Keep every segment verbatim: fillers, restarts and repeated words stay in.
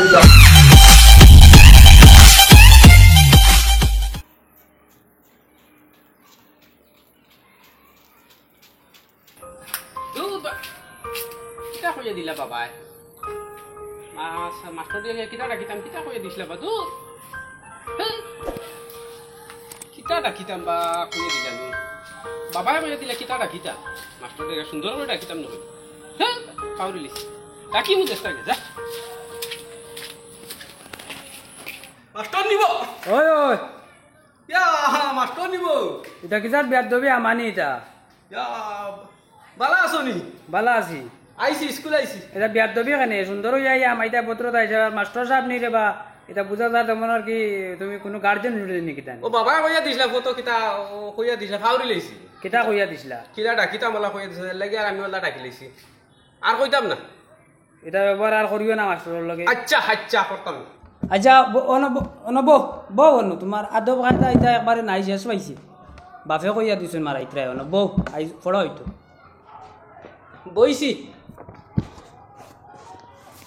দূর বা-, কিতা কইয়া দিলা বাবায়? মা-, মাস্টর দিয়া কিতা ডাকিতাম, কিতা কইয়া দিছলা বা? দূর। হ্যাঁ? কিতা ডাকিতাম বা কইয়া দিলা নি? বাবায় কইয়া দিলা কিতা ডাকিতাম? মাস্টর দিয়া সুন্দর করি ডাকিতাম না কই? হ্যাঁ? পাউরিলিছি। ডাকি মু চেষ্টা করি, যা। মাস্টর নিব। ওই, ওই। ইয়া, মাস্টর নিব। ইটা কিজাত বেয়াদবি আমানি ইটা? ইয়া, বালা আছো নি? বালা আছি। আইছি, স্কুল আইছি। ইটা বেয়াদবি কেনে? সুন্দর অইয়া আইয়া আমাইতা পত্র তাই স্যার, মাস্টর সাব নি রে বা। ইটা বুঝা যায় তেমন আর কি, তুমি কুনু গার্জেন নি কিতা নি? ও বাবায় কইয়া দিছলা, ফটো কিতা, ও কইয়া দিছলা, ফাউরি লইছি। কিতা কইয়া দিছলা? কিতা ডাকিতাম ওলা কইয়া দিছলা, এর লাগি আর আমি ওলা ডাকি লইছি। আর কইতাম না। ইটা ব্যবহার আর করিও না মাস্টরর লগে। আচ্ছা, আচ্ছা, করতাম না। আচ্ছা, ব-, অনো ব-, অনো বউ, বউ অনো, তুমার আদব কায়দা ইটা একবারে নাই, শেষ পাইছি। বাপে কইয়া দিছইন মারাইত্রায়, অনো বউ, আই পড়া অইতো। বইছি।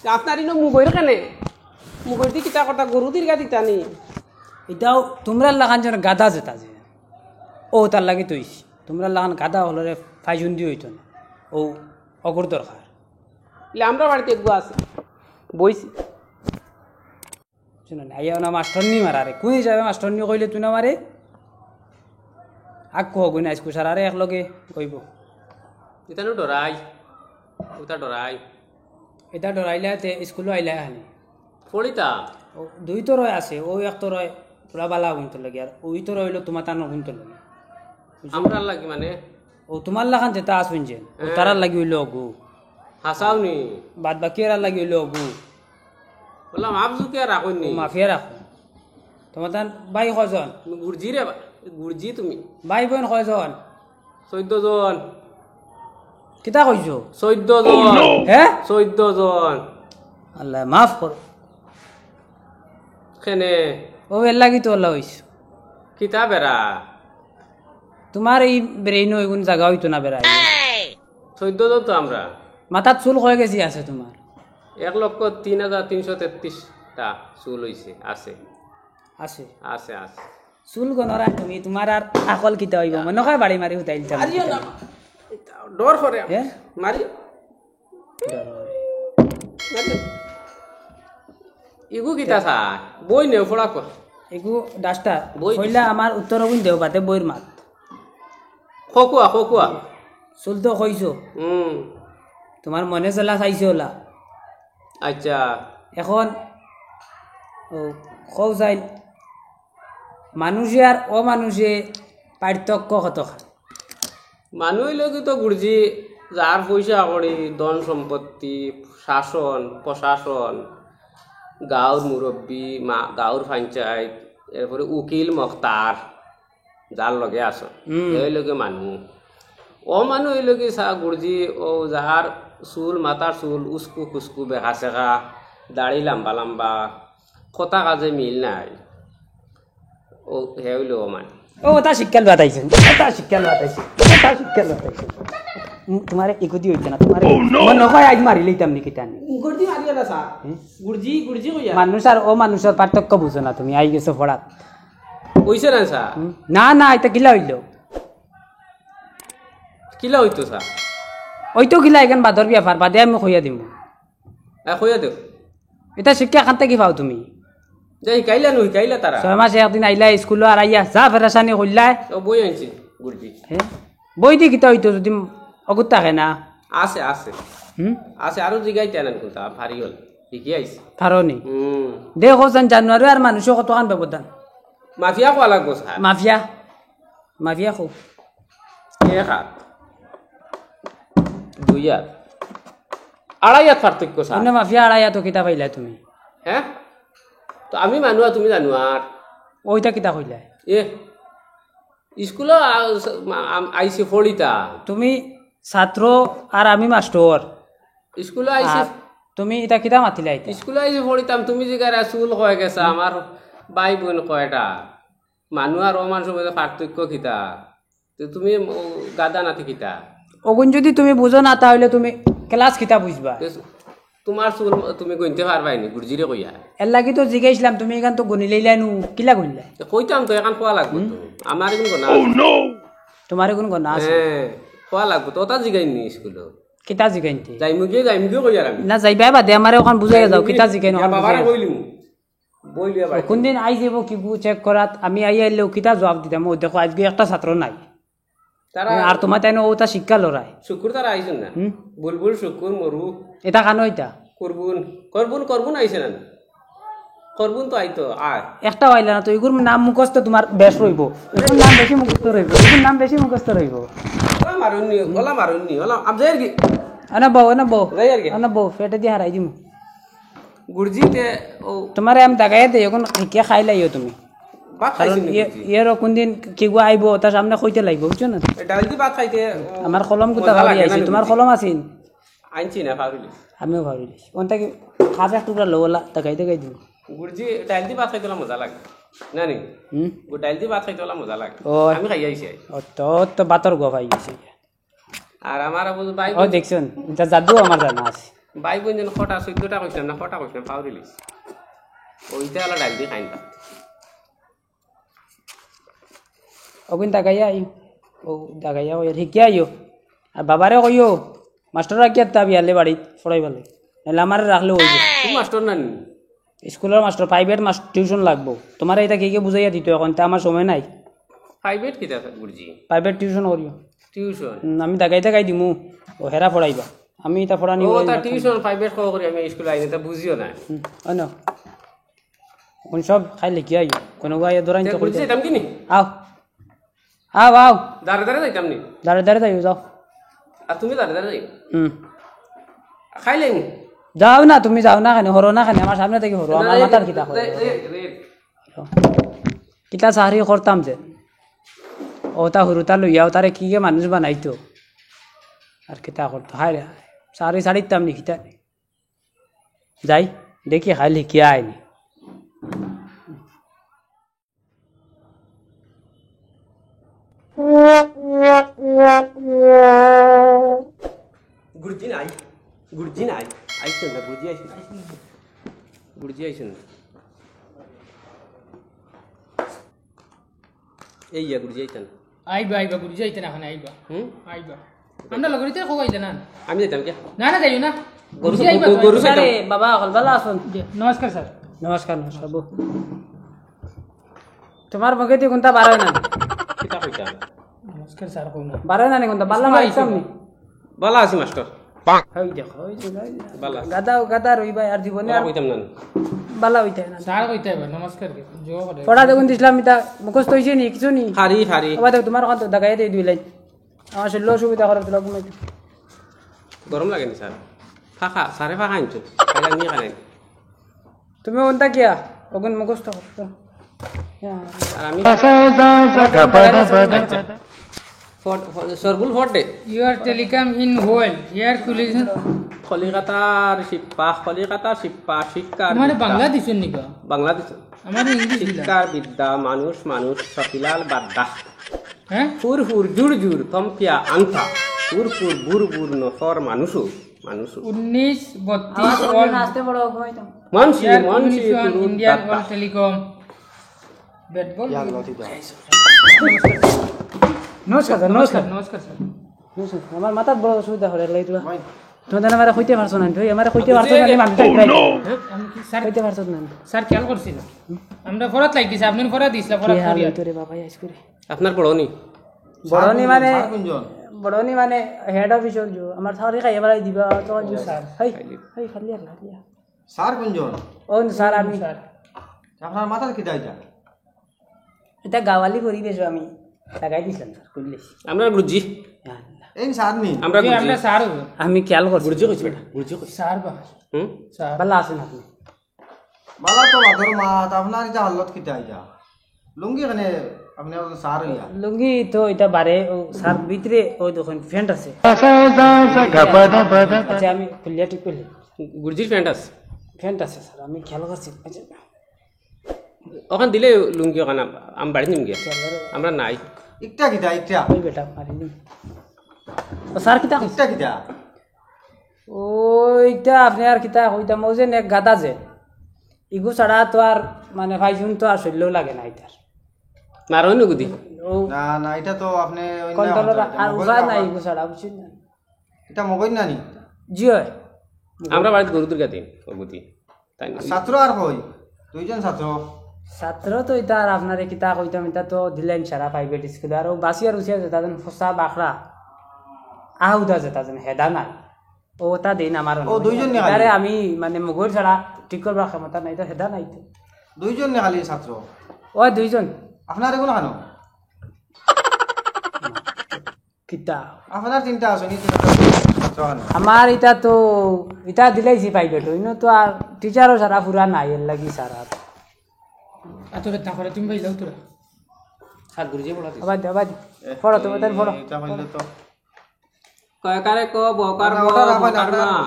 আপনার ইনো মুগইর কেনে? মুগইর দি কিতা করতা, গরু দীর্ঘা দিতা নি? ইটাও তুমরার লাখান যেন গাধা যেতা যে। ও তার লাগি তৈছি। তুমরার লাখান গাধা অকলরে ফাইজুন্দি অইতো না। ও অগুর দরকার। ইলে আমরার বাড়িত এগু আছে। বইছি। শুনো না, আইয়া না মাস্টর নি মারারে। কুন হিসাবে মাস্টর নি কইলে তুই না মারে? আকু হগুন আইসকু সারারে একলগে কইব। ইতানু ডরাই। উতা ডরাই। ইতা ডরাইলে তে স্কুলো আইলা হানি। পড়িতা। ও, দুই তরয় আছে, ও এক তরয় পুরা বালা অগুন্তর লাগি, আর ওই তরয় অইলো তুমার তান অগুন্তর লাগি। আমরার লাগি মানে? ও তুমার লাখান যেতা আছইন যে, ও হ্যাঁ। তারার লাগি অইলো অগু। হাছাও নি? বাদ বাকি এরার লাগি অইলো অগু। বললাম, মাফ জুকিয়া রাখইন নি? ও মাফিয়া রাখো। তুমার তান ভাই কয়জন? গুরজি রে বা-, গুরজি তুমি। ভাই বইন কয়জন? চৈদ্দ জন। কিতা কইছো? চৈদ্দ জন। হে? চৈদ্দ জন। আল্লায় মাফ করো। কেনে? ও এর লাগি তো আল্লাহ অইছো। কিতা বেড়া? তুমার ই ব্রেইনো ইগুন জাগা অইতো না বেড়া। চৈদ্দ জন তো আমরা। মাথাত চুল কয় কেজি আছে তুমার? এক লক্ষ তিন হাজার তিনশো তেত্রিশটা চুল অইছে, আছে। আছে। আছে, আছে। চুল গনরা তুমি, তুমার আর আকল কিতা অইবো? মনো কয় বাড়ি মারি উঠাই দিতাম। মারিও না। ডর করে। হে? মারি। ডর করে। মারি। ইগু কিতা চা? বই নেও, পড়া কর। ইগু ডাস্টার। বই পয়লা দিছি। আমার উত্তর অগুন দেও, বাদে বইর মাত। খকুয়া, খকুয়া। চুল তো কইছো। হুম। তুমার মনে চলা চাইছো ওলা। আচ্ছা। এখন, ও, কও চাইন, মানুষে আর অমানুষে পার্থক্য কতখান? মানুষ অইলো কি তো গুরজি, যার পয়সা কড়ি, ধন সম্পত্তি, শাসন, প্রশাসন, গাঁওর মুরব্বি, মা-, গাঁওর পঞ্চায়েত, এরপরে উকিল মখতার, যার লগে আছো, হুম। এই লগে মানু। অমানু অইলো কি চা গুরজি, ও যার চুল, মাথার চুল, উস্কু খুস্কু, বেকা সেকা, দাড়ি লম্বা লম্বা, কথা কাজে মিল নাই। ও, হে অইলো অমানু। ও, ওটা শিক্ষা লওয়াত আইছে, ওটা শিক্ষা লওয়াত আইছে, ওটা শিক্ষা লওয়াত আইছে। উম, তুমারে ইগুদি অইতো না, তুমারে মনে কয় আইজ মারি লইতাম নি কিতা নি? গুরজি মারিও না চা। হুম? গুরজি, গুরজি কইয়া। মানুষ আর অমানুষর পার্থক্য বুঝো না তুমি, আই গেছো পড়াত। অইছে না চা? হুম? না, না, ইটা কিলা অইলো? কিলা অইতো চা? অইতো কিলা, ইখান বাদর ব্যাপার, বাদে আমি কইয়া দিমু। আ, কইয়া দেও। ইটা শিক্ষা কান থাকি পাও তুমি? যে হিকাইলা নু, হিকাইলা তারা। ছয় মাসে একদিন আইলা স্কুলো আর আইয়া যা ফেরেশানি কইলা। ও বই আনছি, গুরজি। হে? বই দি কিতা অইতো যদি অগুত থাকে না? আছে, আছে। হুম? আছে, আরো জিগাইতে আনেন কোনটা, ফারি অল। হিকি আইছে। ফারো নি? হুম। দেখো যেন জানুয়ারি আর মানুষে কতখান ব্যবধান। মাফিয়া কওয়া লাগবো, স্যার। মাফিয়া। মাফিয়া কও। এক হাত। দুই হাত। আড়াই হাত পার্থক্য, স্যার। অন্য মাফিয়া আড়াই হাত কিতা পাইলা তুমি? হে? তো আমি মানু আর তুমি জানুয়ার। ওইটা কিতা কইলা? এ, স্কুলো আ-, আ-, আইছি পড়িতা। তুমি ছাত্র আর আমি মাস্টর। স্কুলো আইছি। আর তুমি ইটা কিতা মাতিলা ইতা? স্কুলো আইছি পড়িতাম, তুমি জিগাইরায় চুল কয় গেছা, আমার ভাই বইন কয়টা? মানু আর অমানুষর মধ্যে পার্থক্য কিতা? তে তুমি ও গাধা নাতি কিতা? অগুন যদি তুমি বুঝো না, তাহলে তুমি ক্লাস কিতা বুঝবা? তে তুমার চুল তুমি গুনতে পারবায়নি, গুরুজিরে কইয়া। এর লাগি তো জিগাইছিলাম, তুমি ইখান তো গুনি লইলায় নু, কিলা গুনলায়? কইতাম তো, অখন কওয়া লাগবো তো। আমার ইগুন গনা আছে। তুমার ইগুন গনা আছে? হ্যাঁ, কওয়া লাগবো তো, ওটা জিগাইনি স্কুলো। কিতা জিগাইনতে? যাইমু গিয়া, যাইমু গিয়া কইয়ার আমি। না, যাইবায় বাদে, আমারে অখন বুঝাইয়া যাও, কিতা জিগাইন, ইয়া অখন বাবারে বুঝাইয়া যাও। কইলিমু। বইলিয়া বাড়ি। কোন দিন আই যাইবো কিগু চেক করাত, আমি আই আইলেও কিতা জবাব দিতাম? ও দেখো, আইজকে একটা ছাত্র নাই। তারা আর তুমার তাইন ওটা শিক্ষা লড়াই। শুকুর তারা আইছইন না। হুম? বুলবুল, শুকুর, মরু। ইতা কানো ইতা? করবুন, করবুন, করবুন আইছে না? করবুন তো আইতো, আয়। একটাও আইলা না তো, ইগুর নাম মুখস্থ তুমার বেশ রইবো। ইগুর নাম বেশি মুখস্থ রইবো। ইগুর নাম বেশি মুখস্থ রইবো। ওলা মারুননি, ওলা মারুননি, ওলা, আম যাইয়ার গি। আনা বউ, আনা বউ। যাইয়ার গি। আনা বউ, পেটে দিয়া হারাই দিমু। গুরুজি তে, ও। তুমারে আমি দাগাইয়া দেই, অখন হিকিয়া খাইলাইও তুমি। ভাত কারণ খাইছি নি ইয়ে, গুরুজি? ইয়েরও কোন দিন কিগু আইবো, তার সামনে কইতে লাগবো, বুঝছো না? এ, ডাইল দি ভাত খাইতে, ও, আমার কলম কুতা মজা লাগে ফাউরি না আইছে, নি তুমার গুরুজি? কলম আছে নি? আনছি না, ফাউরি লইছি। আমিও ফাউরি লইছি। অনটা কি খাপ এক টুকরা লও, ওলা, দাগাই দাগাই দিও। গুরুজি, ডাইল দি ভাত খাইতে ওলা মজা লাগে। না নি? হুম? গু-, ডাইল দি ভাত খাইতে ওলা মজা লাগে। ও। আমি খাইয়া আইছি। ও, তো, তো ভাতর গফ আই গেছে। আর আমার আবু ভাই ও, বোন দেখছইন? ইটা জাদু আমার জানা আছে। ভাই বোন যেন কটা, চৌদ্দটা কইছিলাম না, কটা কইছিলাম, ফাউরি লইছি। ওইটা ওলা ডাইল দি খাইন ভাত। অগুন দাগাইয়া আই, ও দাগাইয়া কই, আর হিকিয়া আইও। আর বাবারে কইও, মাস্টর রাখিয়া তা বিয়ালে বাড়িত পড়াইবার লাগি। নাইলে আমারে রাখলে অইবো। তুমি মাস্টর না নি? স্কুলর মাস্টর, private মাস-, tuition লাগবো। তুমারে ইটা কে কে বুঝাইয়া দিতো অখন, তা আমার সময় নাই। Private কিতা গুরুজি? Private tuition করিও। Tuition? হুম, আমি দাগাই দাগাই দিমু, ও হেরা পড়াইবা। আমি ইটা পড়ানি ও, করাই তা না। Tuition private কও করি আমি স্কুলে আইনি, তা বুঝিও না। হুম, অয় না। অখন সব খাই লিখি আই, কোনো গায়ে দৌড়াইন তে তো বুঝছি, করিতে। যাইতাম কি নি? আও। আও, আও। দাঁড়ে দাঁড়ে যাইতাম নি? দাঁড়ে দাঁড়ে যাইও, যাও। আর তুমি দাঁড়ে দাঁড়ে যাইও। হুম। খাইলে নি? যাও না, তুমি যাও না কেনে, হরো না কেনে, আমার সামনে থাকি হরো, আমার মাথার কিতা হরো? রে, রে, রে। কিতা চাকরি করতাম যে? ওটা হুরুতা লইয়া, ওটারে কি গে মানুষ বানাইতো? আর কিতা করতো? হায় রে, চাকরি ছাড়িতাম নি কিতা? যাই, দেখি খালি কি আইনি। গুরুজি নাই, গুরুজি নাই, আইছইন না, গুরুজি আইছইন না, গুরুজি আইছইন না। এই ইয়া গুরুজি আইছইন না। আইবা, আইবা, গুরুজি আইতা না, অখন আইবা। হুম? আইবা। আমরা লগর ইতে কও আইতা না। আমি যাইতাম কে? না, না, যাইও না। গরু গুরুজি আইবা, গরু আইবা। আরে, বাবা, অকল ভালা আছইন? জি, নমস্কার, স্যার। নমস্কার, নমস্কার, বউ। তুমার মুখেদি কুনটা বার অয় না? কিতা কইতা? নমস্কার, স্যার, কও না। বার অয় না নি কুনটা? বালা মারতাম নি? বালা আছি, মাস্টার। ওই দেখো, ওই যে, ওই যে। বালা। গাধা, গাধা রইবা আর জীবনে বালা আর কইতাম না। বালা অইতা না। স্যার কইতা অইবা, নমস্কার কি? জো করে। পড়া দেখুন দিছিলাম, ইটা মুখস্থ অইছে নি, কিছু নি? ফারি, ফারি। ওবা দেখো, তুমার অখান তো দাগাইয়া দেই দুই লাইন। আমার শরীরও অসুবিধা করে, তুলা ঘুমাইতে। গরম লাগে নি, স্যার? ফাঁকা, স্যারে ফাঁকা আনছো। খাইলে আমি খাই। তুমি অনটা কিয়া? অগুন মুখস্থ করছো। আর আমি ফট-, ফট-, সরবুল ফট দে। Your telecom in hold. Here collision. কলিকাতার শিপ্পা, কলিকাতার শিপ্পা, শিক্ষার মানে বিদ্যা। বাংলা দিছইন নি বা? বাংলা দিছইন। আমার ইংলিশ দিলা। শিক্ষার বিদ্যা, মানুষ, মানুষ, সতিলাল বাদ্দা। হ্যাঁ? হুর হুর, জুর জুর, থম্পিয়া আন্থা। হুর হুর, বুর বুর, নফর, মানুষও। মানুষ। উনিশ বত্রিশ আমার সঙ্গে all নাচতে বড় ঘুমাইতাম। মানসি, Air মানসি, Communication, তুরু, Indian দাদা। All Telecom। Bat ball. ইয়া আল্লাহ, ঠিক আছে। নমস্কার, স্যার, নমস্কার। নমস্কার, নমস্কার, স্যার। নমস্কার, আমার মাথাত বড় অসুবিধা অইলে তুলা। ভাই। তুমি জানো আমারে কইতে পারছো না, তুই আমারে কইতে পারছো না, আমি বুঝে গেছি। আমি তাই কইতে পারছো না। স্যার খেয়াল করছি না। আমরা ফরাত লাগি দিছি, আপনি ফরাত দিছিলা, ফরাত কি হাল করিয়া। হইতো রে বাবা, আইস করে। আপনার বড় নি? বড় নি মানে, স্যার কোনজন? বড় নি মানে head office অর জো, আমার সারি খাইয়া বাড়াই দিবা, তো জো স্যার। হেই, খাইলি। হেই, খালি আর খালি আর। স্যার কোনজন? ও স্যার আমি। স্যার। আপনার মাথাত কিতা ইটা? ইটা গাওয়ালি পরিবেশ আমি লাগাই দিছিলাম স্যার, খুললে। আমরা গুরুজি। এই স্যার নি? আমরা জি, গুরুজি। আমরা স্যার। আমি খেয়াল করছি। গুরুজি কইছি বেটা, গুরুজি কইছি। স্যার বা। হুম? স্যার। ভালা আছেন আপনি? বালা তো বাদর মাত, আপনার ইটা হালত কিতা ইটা? লুঙ্গি কেনে আপনি এখন স্যার হইয়া? লুঙ্গি তো ইটা বারে, ও স্যার ভিতরে, ও দেখুন, প্যান্ট আছে। আচ্ছা, আমি খুলিয়া ঠিক করলি। গুরুজির প্যান্ট আছে? প্যান্ট আছে স্যার, আমি খেয়াল করছি। আচ্ছা। ওখান দিলে লুঙ্গি ওখান আম-, আমি বাড়ি নিম গিয়া। আমরা নাই। ইকটা কিতা, ইকটা? ওই বেটা, মারি নি। ও স্যার কিতা? ইকটা কিতা? ওইটা আপনে আর কিতা কইতাম, ও যে নেক গাদা যে, ইগু ছাড়া তো আর মানে ফাইজুন তো আর শরীরেও লাগে না ইতার। মারো নি গুদি। ও না, না, এটা তো আপনে অন্য কন্ট্রোল কথা, এটা আর মগজ উপায় না নাই আপনার। ইগু ছাড়া, বুঝছেন না? এটা মগজ না নি? জি অয়। আমরা বাড়িত গরু দুর্গা দিন, ও গুদি। তাই না? ছাত্র আর কই? দুইজন ছাত্র। ছাত্র তো ইতা আর আপনারে কিতা কইতাম, ইতা তো দিলাইন সারা প্রাইভেট স্কুলে। আর ও বাসিয়া রুসিয়া যেতা যেন ফসা বাখরা, আহুদা যেতা যেন হেদা নাই। ও তা দিন আমার ও, দুইজন নি খালি? আরে আমি মানে মগজ ছাড়া ঠিক করবার ক্ষমতা নাই, তো হেদা নাই তো। দুইজন নি খালি ছাত্র? ও দুইজন। আপনার এগুলো খানো? কিতা? আপনার তিনটা আছে নি, তিনটা ছাত্র খানো? আমার ইতা তো, ইতা দিলাইছি প্রাইভেট, অইন্য তো আর টিচারও সারা পুরা নাই, এর লাগি সারা। এত বেদনা করে তুমি ভাই যাও তোরা। সাত গুরুজি পড়াতে। আবার দে, আবার দে। এ, পড়ো তো, তাই পড়ো। এটা হইলে তো কয়কারে ক, বকার না, ব, ওটা রাখো না, বকার ওটা মা, রাখো।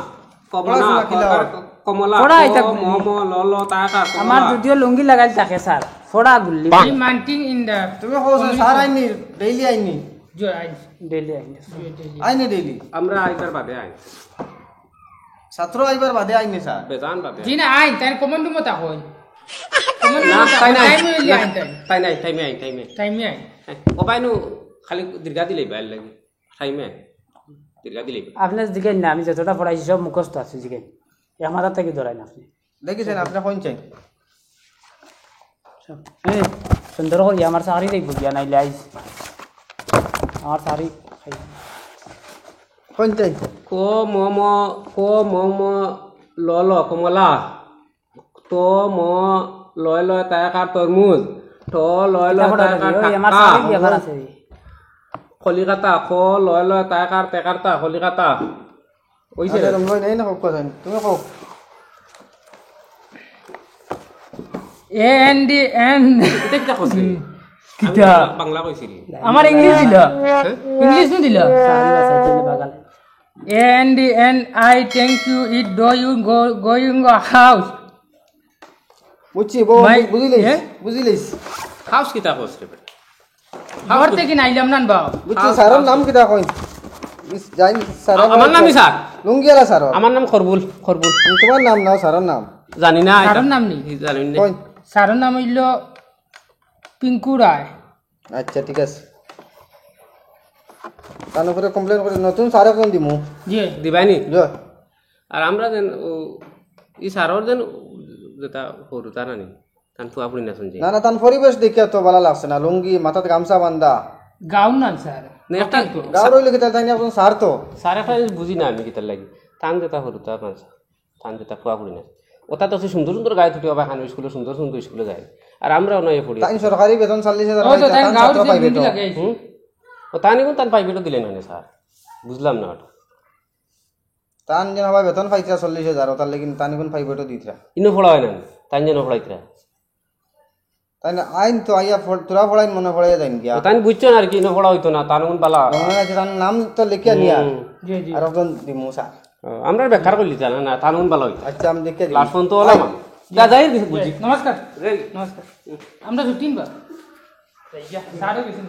কমনা, পড়াশোনা কি কয়কার লাভ? ক-, কমলা, পড়া ক, এটা ম, ম, ল, ল, তা, তা, কমলা। আমার যদিও লুঙ্গি লাগাইল থাকে, স্যার। পড়া গুল্লি। Be maintain in the তুমি কও যে স্যার আইনি, ডেইলি আইনি। জি, আইন। ডেইলি আইন। জি, ডেইলি। আইনি ডেইলি। আমরা আইবার বাদে আইন। ছাত্র আইবার বাদে আইনি, স্যার। বেজান বাদে। জি না, আইন, তাই কমন রুমো তা কই। কমন না, রুমো তা তাই কই, নাই। টাইম হইলে না, আইন, তাই। তাই নাই, টাইমে আইন, টাইমে। টাইমে আইন। হ্যাঁ, ও ভাই নু খালি দীর্ঘা দিলেই বাইর লাগি। টাইমে। দীর্ঘা দিলেই। আপনে জিগাইন না, আমি যতটা পড়াইছি সব মুখস্থ আছে, জিগাইন। এক মাথার থাকি ধরাইন আপনে। দেখি স্যার, আপনে কোন চাই? এই, সুন্দর করি আমার চাকরি দেখব গিয়া নাইলে আইস। আমার চাকরি খাই। কোন চাই? ক ম ম, ক ম ম, ল ল, কমলা। ত ম, লয় লয়, তায়কার তরমুজ। ঠ, লয় লয়, কিতা পড়া তায়কার লাগে? ওই, আমার টাকা। চাকরি ব্যাপার আছে। কলিকাতা। খ, লয় লয়, তায়কার তেকারতা, কলিকাতা। ওই যে আচ্ছা, তুমি কই নাই না, কও, কও, তুমি কও। A N D N. এটা কিতা কইছে? কিতা? আমি বাংলা কইছি রে। আমার ইংলিশ দিলা। হ্যাঁ? ইংলিশ নু দিলা। A N D N I, thank you, it do you go, going house। বুঝছি, বউ, ভাই, বুঝিলিস, এ? বুঝিলিস। হাউস কিতা কস রে বেটা? ঘর থাকি নাইলাম না বাবা। বুঝছি, হাউস, স্যারর হাউস। নাম কিতা কইন? ইস, জানি স্যারর আ-, আমার নাম নামই স্যার। লুঙ্গিওয়ালা স্যারর। আমার নাম খরবুল, খরবুল। তোমার নাম নাও, স্যারর নাম। জানি না এটা। স্যারর নাম নি? জানি না। কইন। স্যারর নাম হইল পিঙ্কু রায়। আচ্ছা, ঠিক আছে। তান উপরে কমপ্লেন করে নতুন স্যার এখন দিমু। জি। দিবাই নি? জি। আর আমরা যেন ও, ই স্যারর যেন যেটা হুরুতা নানি, তান ফুয়া ফুড়ি না শুনছি। না, না, তান পরিবেশ দেখিয়া তো ভালা লাগছে না। লুঙ্গি, মাথাত গামছা বান্ধা। গাউন না স্যার। না, একটা তো। গাউন হইলে কিতা তাই না, এখন স্যার তো। স্যার একটা জিনিস বুঝি না আমি কিতার লাগি। তান যেটা হুরুতা মানছে। তান যেটা ফুয়া ফুড়ি না। ওটা তো সে সুন্দর সুন্দর গায়ে থুটি হবে, হানো স্কুলে সুন্দর সুন্দর স্কুলে যায়। আর আমরাও নয় পড়ি। তাই সরকারি বেতন চল্লিশ হাজার ও তো পাইতা, তাই তান গাউন ছাত্র যে প্রাইভেট। লুঙ্গি লাগাইছে। হুম? ও তান এখন তান প্রাইভেটও দিলেন হয় না স্যার। বুঝলাম না ওটা। তান যেন হবা বেতন পাইতরা চল্লিশ হাজার, ওটার লাগি তান এখন প্রাইভেটও দিতরা। ইনো পড়া হয় না, তান যেন পড়াইতরা। তাই না, আইন তো আইয়া পড়-, তোরা পড়াইন মনে পড়ে যাইন গিয়া। ও তান বুঝছো না আর কি, ইনো পড়া হইতো না, তান এখন বালা। মনে আছে, তান নাম তো লিখিয়া নিয়া। হুম। জি, জি। আর একজন দিমু স্যার। ও, আমরা বেকার করলি জানা না, তান এখন বালা হইতো। আচ্ছা, আমি দেখে দিই। লাস্ট ফোন তো হলাম। আয়। যা, যাই আর কিছু বুঝি। নমস্কার। রে। নমস্কার। আমরা ছুটি নিবা? স্যারও গেছেন।